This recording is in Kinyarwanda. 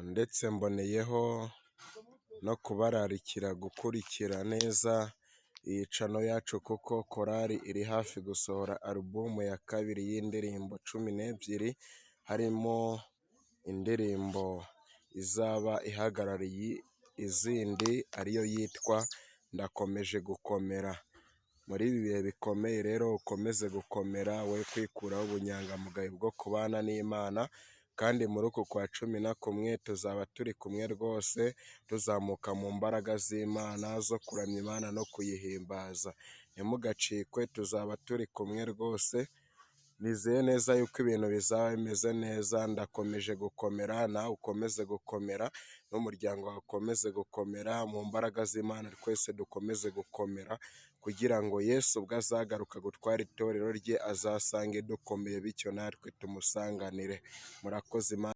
Ndetse mboneyeho no kubararikira gukurikira neza iyi channel yacu, kuko korali iri hafi gusohora album ya kabiri y'indirimbo 12, harimo indirimbo izaba ihagarariye izindi, ariyo yitwa "Ndakomeje Gukomera". Muri ibi bihe bikomeye rero, ukomeze gukomera, we kwikuraho ubunyangamugayo bwo kubana n'Imana. Kandi muri uku kwa 11 tuzaba turi kumwe rwose, tuzamuka mu mbaraga z'Imana zo kuramya Imana no kuyihimbaza. Ntimugacikwe, tuzaba turi kumwe rwose. Nizeye neza yuko ibintu bizaba bimeze neza. Ndakomeje gukomera, nawe ukomeze gukomera, n'umuryango wawe ukomeze gukomera mu mbaraga z'Imana. Twese dukomeze gukomera kugira ngo Yesu ubwo azagaruka gutwara itorero rye, azasange dukomeye, bityo natwe tumusanganire. Murakoze, Imana.